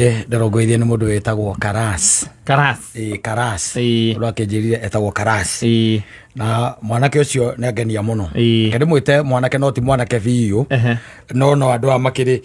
Ndĩrongoirie nĩ mũndũ wĩtagwo Karas. Karas. Ĩĩ, Karas. Ĩĩ. Ũrĩa akĩnjĩrire etagwo Karas. Ĩĩ. Na mwanake ũcio nĩ angenia mũno. Ĩĩ. Reke ndĩmwĩte mwanake no ti mwanake biũ. Ehe. No no andũ aya makĩrĩ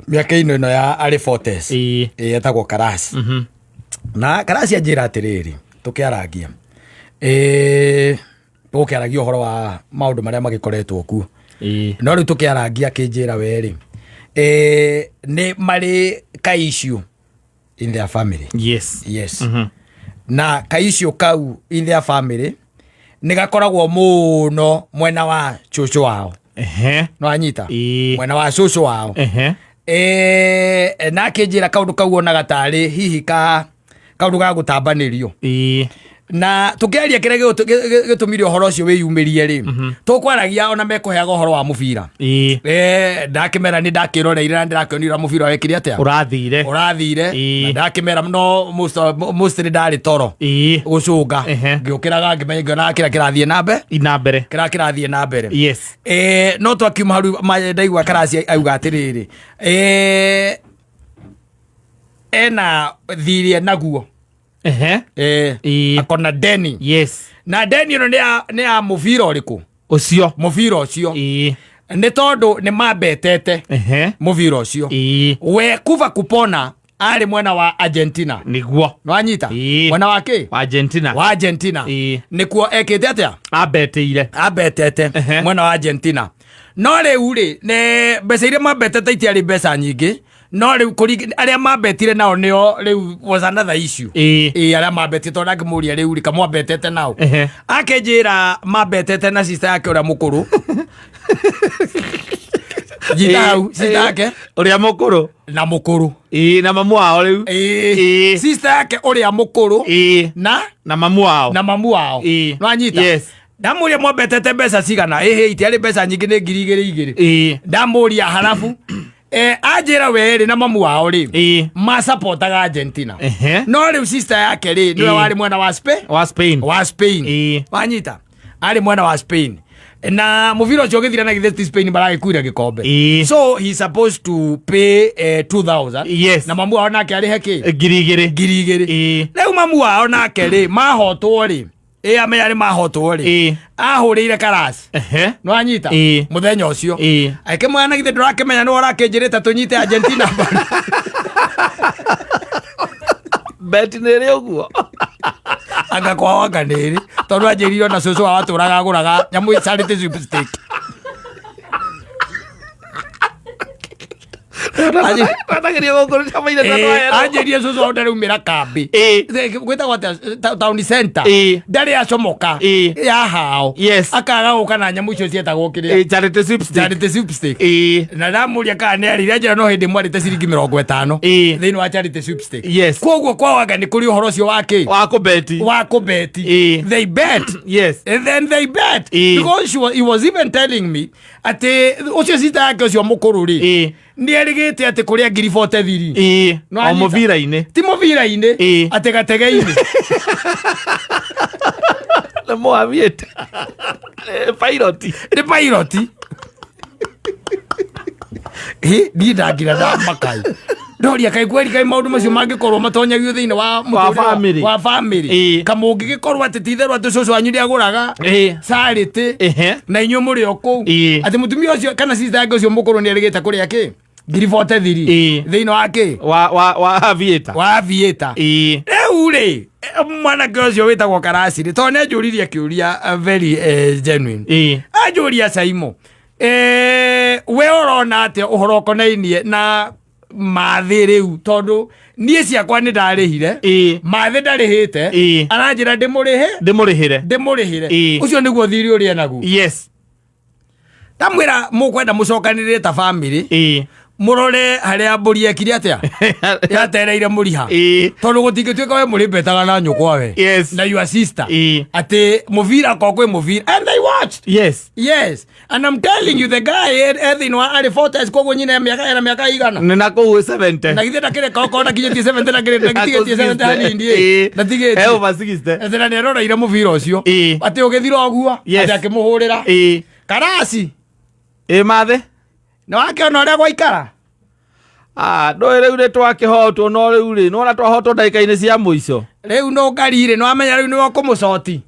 mĩaka-inĩ ĩno ya arĩ 40s. Ĩĩ. Ĩĩ, etagwo Karas. Na Karas anjĩra atĩrĩrĩ, tũkĩarangia. Ĩĩ, tũgũkĩaragia ũhoro wa maũndũ marĩa magĩkoretwo kuo. Ĩĩ. No rĩu tũkĩarangia akĩnjĩra werĩ, ĩĩ, nĩ marĩ ka issue in their family. Yes. Yes. Na ka issue kau in their family nĩ gakoragwo mũno mwena wa cũcũ wao. Ehe. No anyita? Ĩĩ. Mwena wa cũcũ wao. Ehe. Ĩĩ, na akĩnjĩra kaũndũ kau onaga tarĩ hihi ka kaũndũ ga gũtambanĩrio. Ĩĩ. Na tũkĩaria kĩrĩa gĩtũmire ũhoro ũcio wĩyumĩrie rĩ, tũkwaragia ona mekũheaga ũhoro wa mũbira. Ĩĩ. Ndakĩmera nĩ ndakĩroreire na ndĩrakĩonire mũbira wekire atĩa? Ũrathire. Ũrathire. Ĩĩ. Na ndakĩmera no mostly ndarĩ toro. Ĩĩ. Gũcũnga. Ehe. Ngĩũkĩraga ngĩmenya ngĩonaga kĩrĩa kĩrathiĩ na mbere. Na mbere. Kĩrĩa kĩrathiĩ na mbere. Yes. No twakiuma hau ndaigua Karasi auga atĩrĩrĩ, ena thirĩ enaguo. Ehe. Ĩĩ. Akona deni. Yes. Na deni ĩno nĩ ya mũbira ũrĩkũ? Ũcio. Mũbira ũcio. Ĩĩ. Nĩ tondũ nĩ mambetete Ehe. mũbira ũcio. Ĩĩ. We kuva kupona arĩ mwena wa Argentina. Nĩguo. Nĩwanyita? Ĩĩ. Mwena wa kĩ? Wa Argentina. Wa Argentina. Ĩĩ. Nĩkuo ekĩte atĩa? Ambetĩire. Ambetete Ehe. mwena wa Argentina. No rĩu rĩ, nĩ mbeca iria mambetete itiarĩ mbeca nyingĩ. No rĩu arĩa mambetire nao nĩo rĩu was another issue. Ĩĩ. Ĩĩ, arĩa mambetire tondũ ndangĩmũria rĩu rĩ, kamwambetete nao. Ehe. Akĩnjĩra mambetete na sister yake ũrĩa mũkũrũ. Nyita hau, sister yake Ũrĩa mũkũrũ. na mũkũrũ. Ĩĩ, na mamu wao rĩu. Ĩĩ. Ĩĩ. Sister yake ũrĩa mũkũrũ Ĩĩ. na Na mamu wao. na mamu wao. Ĩĩ. Nĩwanyita? Yes. Ndamũria mwambetete mbeca cigana? Ĩhĩ, itiarĩ mbeca nyingĩ nĩ ngiri igĩrĩ igĩrĩ. Ĩĩ. Ndamũria harabu. Anjĩra werĩ na mamu wao rĩ, Ĩĩ. masapotaga Argentina. Ehe. No rĩu sister yake rĩ, nĩwe Ĩĩ. warĩ mwena wa Spain. Wa Spain. Wa Spain. Ĩĩ. Wanyita? Arĩ mwena wa Spain. Na mũbira ũcio ũgĩthira na githĩ ti Spain maragĩkuire gĩkombe. Ĩĩ. So he supposed to pay 2000. Yes. Na mamu wao nake arĩhe kĩ? Ngiri igĩrĩ. Ngiri igĩrĩ. Ĩĩ. Rĩu mamu wao nake rĩ, mahotwo rĩ, ĩ amenya nĩ mahotwo rĩ, Ĩĩ. ahũrĩire Karasi. Ehe. Nĩwanyita? Ĩĩ. Mũthenya ũcio. Ĩĩ. Akĩmwĩra na githĩ ndũrakĩmenya nĩwe ũrakĩnjĩrĩte tũnyite Argentina mbaru. Beti nĩ ĩrĩ ũguo. Anga kwao anga nĩ ĩrĩ. Tondũ anjĩrire ona cũcũ wao atũraga agũraga nyamũ charity sweepstake. Twetagĩrio gũkũ nĩ ciamaire tondũ aherwo. Anjĩrire cũcũ wao ndaraumĩra kambĩ. Ĩĩ. Gwĩtagwo atĩa? Town center. Ĩĩ. Ndarĩ acomoka. Ĩĩ. Ya hao. Yes. Akaga gũka na nyamũ icio cietagwo kĩrĩa. Ĩĩ, charity sweepstake. Charity sweepstake. Ĩĩ. Na ndamũria kana nĩ arĩire anjĩra no hĩndĩ mwarĩte ciringi mĩrongo ĩtano. Ĩĩ. Thĩinĩ wa charity sweepstake. Yes. Koguo kwao anga nĩ kũrĩ ũhoro ũcio wa kĩ? Wa kũbeti. Wa kũbeti. Ĩĩ. They bet. Yes. And then they bet. Ĩĩ. Because he was even telling me atĩ ũcio sister yake ũcio mũkũrũ rĩ, Ĩĩ. nĩ erĩgĩte atĩ kũrĩa ngiri 43. Ĩĩ. No O anyita. mũbira-inĩ. Ti mũbira-inĩ. Ĩĩ. Atĩ gatege-inĩ. Nĩ mũaviate. Pilot. Nĩ pilot. Ĩ, niĩ ndangira ndamaka. Ndoria kaĩ kweri kaĩ maũndũ macio mangĩkorwo matonyagio thĩinĩ wa mũtũrĩre family. wa family. Ĩĩ. Kamũngĩgĩkorwo atĩ ti itherũ atĩ cũcũ wanyu nĩagũraga Ĩĩ. charity Ehe. na inyuĩ mũrĩ o kũu. Ĩĩ. Atĩ mũtumia ũcio kana sister yake ũcio mũkũrũ nĩerĩgĩte kũrĩa kĩ? Ngiri 43. Ĩĩ. Thĩinĩ wa kĩ? Wa aviator. Wa aviator. Ĩĩ. Rĩu rĩ, mwanake ũcio wĩtagwo Karasi rĩ, tondũ nĩanjũririe kĩũria, very genuine. Ĩĩ. Anjũria Saimo, we ũrona atĩa ũhoro ũkonainie na mathĩ rĩu, tondũ niĩ ciakwa nĩ ndarĩhire. Ĩĩ. Mathĩ ndarĩhĩte. Ĩĩ. Aranjĩra ndĩmũrĩhe. Ndĩmũrĩhĩre. Ndĩmũrĩhĩre. Ĩĩ. Ũcio nĩguo thirĩ ũrĩa enaguo. Yes. Ndamwĩra mũkwenda mũcokanĩrĩre ta family. Ĩĩ. Mũrore harĩa mbũri ekire atĩa? Yatereire mũriha. Ĩĩ. Tondũ gũtingĩtuĩka we mũrĩ mbetaga na nyũkwa we. Yes. Na your sister. Ĩĩ. Atĩ mũbira ko kwĩ mũbira. And they watched. Yes. Yes. And I'm telling you the guy thĩinĩ wa arĩ 40s, koguo nyina ena mĩaka igana. Nĩ na kũu 70. Na githĩ ndakĩreka okorwo ndakinyĩtie 70 na kĩrĩ ndakinyĩtie 70 hanini ĩ. Ĩĩ. Ndatigĩtie. Eh, over 60. Atĩ na nĩeroreire mũbira ũcio. Ĩĩ. Atĩ ũgĩthira ũguo. Yes. Atĩ akĩmũhũrĩra. Ĩĩ. Karasi. Ĩĩ mathĩ. Nĩ wakĩona ũrĩa gwaikara? Ah, ndũĩ rĩu nĩ twakĩhotwo no rĩu rĩ nĩwona twahotwo ndagĩka-inĩ cia mũico. Rĩu no ngarire nĩ wamenya rĩu nĩwe ũkũmũcoti.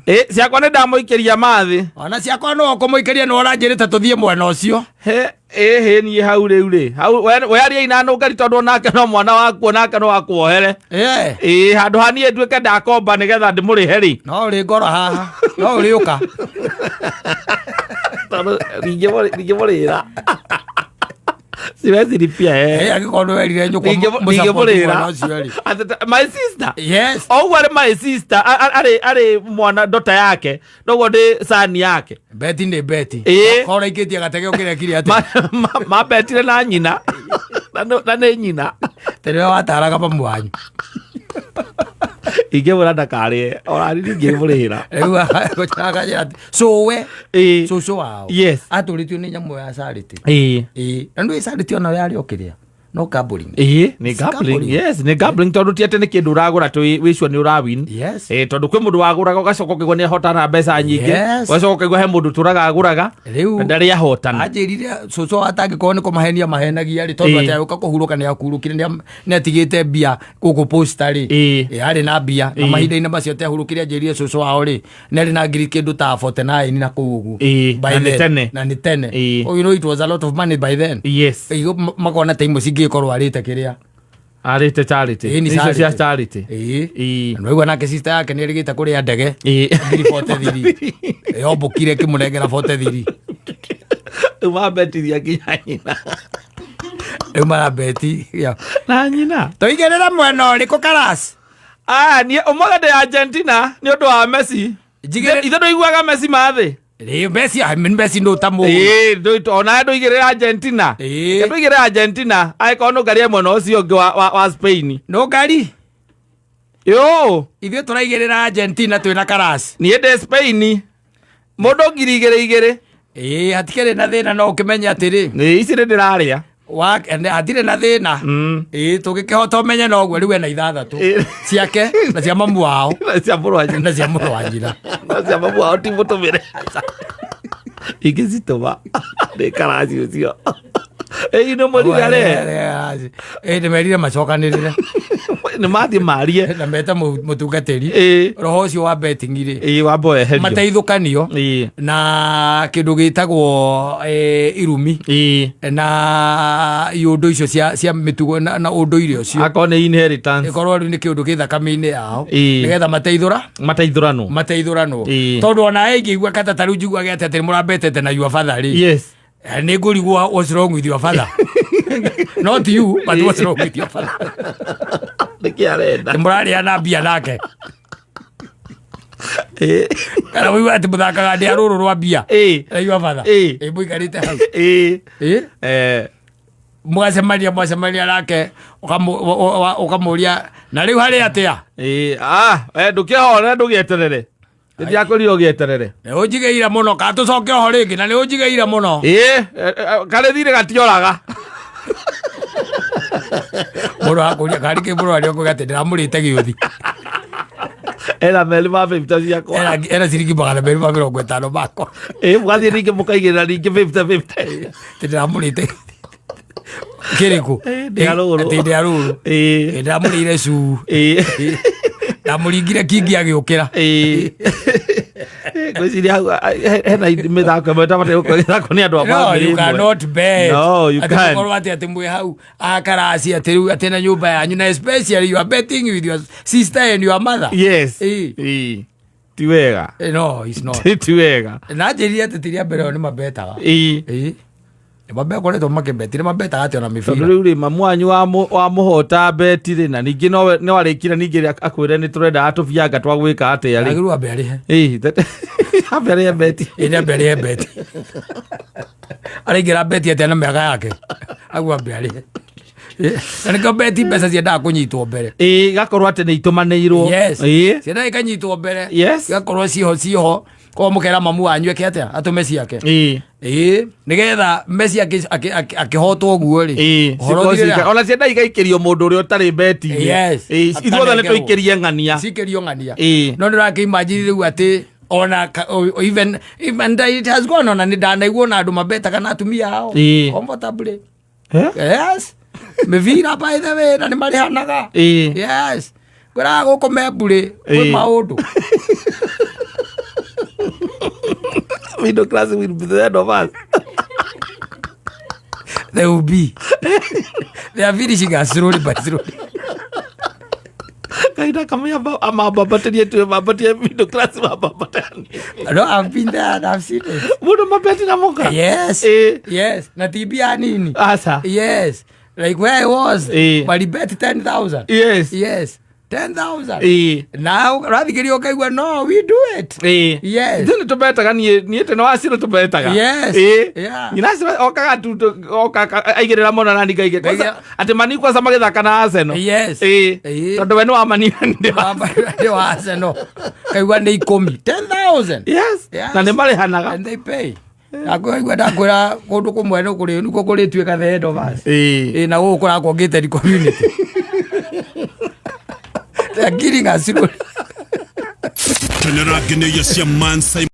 Ĩ ciakwa nĩ ndamũikĩria mathĩ. Ona ciakwa nĩwe ũkũmũikĩria nĩwe ũranjĩrĩte tũthiĩ mwena ũcio. He ĩ hĩ niĩ hau rĩu rĩ hau we aria ina nũngari tondũ onake no mwana waku onake no akuohere. Ĩ Ĩ handũ ha niĩ nduĩke ndakomba nĩgetha ndĩmũrĩhe rĩ. No ũrĩ ngoro haha no ũrĩũka. Tondũ ndingĩmũrĩra. Siwezi lipia eh. Ĩ angĩkorwo nĩ werire nyũkwa mũcapoti Ndingĩmũrĩra. mwena ũcio rĩ. Atĩ my sister. Yes. O ũguo arĩ my sister arĩ mwana ndota yake noguo ndĩ sani yake. Beti nĩ beti. Ĩ. Korwo ũraikĩtie gatege ũkĩrekire atĩa? Mambetire na nyina na nĩ nyina. Tondũ nĩwe wataraga mamu wanyu. Ingĩmwĩra ndakarĩe ona niĩ ndingĩmũrĩhĩra. Rĩu akanjĩra atĩ cũwe Ĩ. cũcũ wao Yes. atũrĩtio nĩ nyamũ ya charity. Ĩ. Ĩ na nĩ charity onayo yarĩ o kĩrĩa no gambling. Ĩ nĩ It's gambling. gambling. Yes, nĩ gambling tondũ ti atĩ nĩ kĩndũ ũragũra tũ wĩ sure nĩ ũrawin. Yes. Ĩ tondũ kwĩ mũndũ wagũraga ũgacoka ũkaigua nĩ ahotana mbeca nyingĩ. Yes. Ũgacoka ũkaigua he mũndũ tũraga agũraga Rĩu na ndarĩ ahotana. anjĩrire cũcũ atangĩkorwo nĩ kũmahenia mahenagia rĩ tondũ Ĩ. atĩ agĩũka kũhurũka nĩ akurũkire nĩ atigĩte mbia gũkũ posta rĩ. Ĩ. Ĩ, arĩ na mbia na Ĩ. mahinda-inĩ macio atĩ ahurũkire anjĩrire cũcũ wao rĩ nĩ arĩ na ngiri kĩndũ ta 49 na kũu ũguo. Ĩ, By na nĩ then. tene. Na nĩ tene. Ĩ. Oh, you know it was a lot of money by then. Yes. Ĩ, makona ta imwe cingĩkorwo arĩte kĩrĩa. Arĩte charity. Ĩ, nĩ Icio cia charity. charity. Ĩ. Ĩ. Na nĩwaigua nake sister yake nĩ erĩgĩte kũrĩa ndege. Ĩ. Ngiri 43. Yombũkire ĩkĩmũnengera 43. Rĩu mambetithia nginya nyina. Rĩu marabeti. Ya. Na nyina. Tũigĩrĩre mwena ũrĩkũ Karas? Ah, niĩ ũmũthĩ ndĩ Argentina nĩ ũndũ wa Messi. Njigĩrĩre- Ithe ndũiguaga Messi mathĩ. Rĩ Messi, ah, Messi ndũ ta mũgũ. Ĩ, onawe ndũigĩrĩre Argentina. Ĩ. Reke ndũigĩrĩre Argentina angĩkorwo nũngarie mwena ũcio ũngĩ wa Spain. Nũngari? Yo, Ithuĩ tũraigĩrĩra Argentina twĩna Karas. niĩ ndĩ Spain. Mũndũ 2,000. Ĩ, hatikĩrĩ na thĩna no ũkĩmenye atĩrĩ. Nĩ ici nĩ ndĩrarĩa. Wa hatirĩ na thĩna. Ĩ, tũngĩkĩhota ũmenye noguo rĩu ena ithathatũ. Ĩ. Ciake na cia mamu wao Na cia mũrũ wa nyina. na cia mũrũ wa nyina. Na cia mamu wao ti mũtũmĩre. Ingĩcitũma. Nĩ karaci ũcio. Ĩ, nĩ mũrire Ĩ, nĩmerire macokanĩrĩre Nĩ mathiĩ marie. na mete mũtungatĩri Ĩ. roho ũcio wa betting rĩ Ĩ, wamba weherio. mateithũkanio Ĩ. na kĩndũ gĩtagwo irumi Ĩ. na iũndũ icio cia mĩtugo na ũndũire ũcio Akorwo nĩ inheritance. ĩkorwo rĩu nĩ kĩũndũ gĩ thakame-inĩ yao Ĩ. nĩgetha mateithũra Mateithũranwo. mateithũranwo Ĩ. tondũ ona ingĩigua kata ta rĩu njiguage atĩ atĩ mũrambetete na your father rĩ Yes. Nĩ ngũrigwo what's wrong with your father not you but what's wrong with your father Nĩkĩ arenda? nĩ mũrarĩa na mbia nake Ĩ. kana mũigua atĩ mũthakaga ndĩa rũrũ rwa mbia Ĩ. na your father Ĩ. Ĩ, mũikarĩte hau Ĩ. Ĩ. Eh. mwacemania mwacemania nake ũkamũria na rĩu harĩ atĩa Ĩ, ah, ndũkĩhore ndũgĩeterere. Nĩndĩrakwĩrire ũgĩeterere. nĩ ũnjigĩire mũno kana tũcoke oho rĩngĩ na nĩ ũnjigĩire mũno Ĩ, karĩ thirĩ gatioraga. mũndũ akũria karĩ kĩ mũndũ arĩa ũkuga atĩ ndĩramũrĩte gĩũthi Ena meri ma 50 ciakwa. Ena ciringi 250 makwa Ĩ, mũgathiĩ ningĩ mũkaigĩrĩra ningĩ 50 50. atĩ ndĩramũrĩte kĩrĩkũ Ĩ, ndĩ ya rũrũ. atĩ ndĩ ya rũrũ Ĩ. Ĩ, ndĩramũrĩire cuu Ĩ. ndamũringire kingi agĩũkĩra Ĩ. Ngwĩciria hau hena mĩthako ĩmwe ĩtabataire gũkorwo ĩgĩthakwo nĩ andũ a No, bamĩrĩ you ĩmwe. cannot bet. No, you Atĩ can't. mũkorwo atĩ atĩ mwĩ hau akarasi atĩ rĩu atĩ na nyũmba yanyu na especially you are betting with your sister and your mother. Yes. Ĩ. Ĩ. Ti wega. No, it's not. Ti wega. Na njĩrire atĩ ti rĩa mbere o nĩ mabetaga. Ĩ. Ĩ. Nĩ makoretwo makĩbeti, nĩ mabetaga atĩ ona Tondũ mĩbira. rĩu rĩ mamu wanyu wamũhota beti rĩ na ningĩ no arĩkire ningĩ akwĩre nĩ tũrendaga tũbianga twa gwĩka atĩa rĩ. Agĩrĩirwo ambe arĩhe. Ĩ, ambe arĩhe beti. Ĩ, nĩ ambe arĩhe beti. Araingĩra beti atĩa na mĩaka yake. Aguo ambe arĩhe. Ĩ, na nĩkĩo beti mbeca ciendaga kũnyitwo mbere. Ĩ, igakorwo atĩ nĩ itũmanĩirwo. Yes. Ĩ. Ciendaga ikanyitwo mbere. Yes. Igakorwo ciho ciho. Koguo mũkera mamu wanyu eke atĩa atũme ciake. Ĩ. Ĩ, nĩgetha Messi akĩhotwo ũguo rĩ. Ĩ, Ũhoro cikorwo ũthirĩra. ona cienda igaikĩrio mũndũ ũrĩa ũtarĩ beti-inĩ. Yes. Ĩ, ithuothe nĩ tũikĩrie ng'ania. Cikĩrio ng'ania. Ĩ. No nĩũrakĩimagine rĩu atĩ ona even it has gone ona nĩ ndanaigua ona andũ mabetaga na atumia ao. Ĩ. Comfortably. Eh? Yes, mĩbira, by the way, na nĩ marĩhanaga. Yes, ngwĩraga gũkũ memburĩ kwĩ maũndũ. Middle class will be the end of us. They will be, they are finishing us slowly by slowly. Kahinda kamwe amambambatĩrie tuwe mambatie middle class mambambatani. No, I've been there and I've seen it. Mũndũ mabeti na mũka. Yes. Yes, na TB ya nini. Aca. Yes, like where I was, walibet 10,000. Yes, 10,000. Na ũrathikĩria ũkaigua, no, we do it. Yes. Ithuĩ nĩ tũbetaga, niĩ tene wacirũ tũbetaga. Nyina acio okaga tu oka aigĩrĩra mũno na ningaigĩ atĩ mani kwanza magĩthaka na Arsenal. Tondũ we nĩ wa mani na nĩ wa Nĩ wa Arsenal, kaigua nĩ 10, 10,000. Yes. Na nĩ marĩhanaga. And they pay. Ndakwĩra, ndakwĩra kũndũ kũmwe nĩ kũrĩ nĩkuo kũrĩtuĩka the end of us. Ĩ na gũkũ kũrakwo gated community. They are killing us slowly. Kenera ngenyo cia Mansai.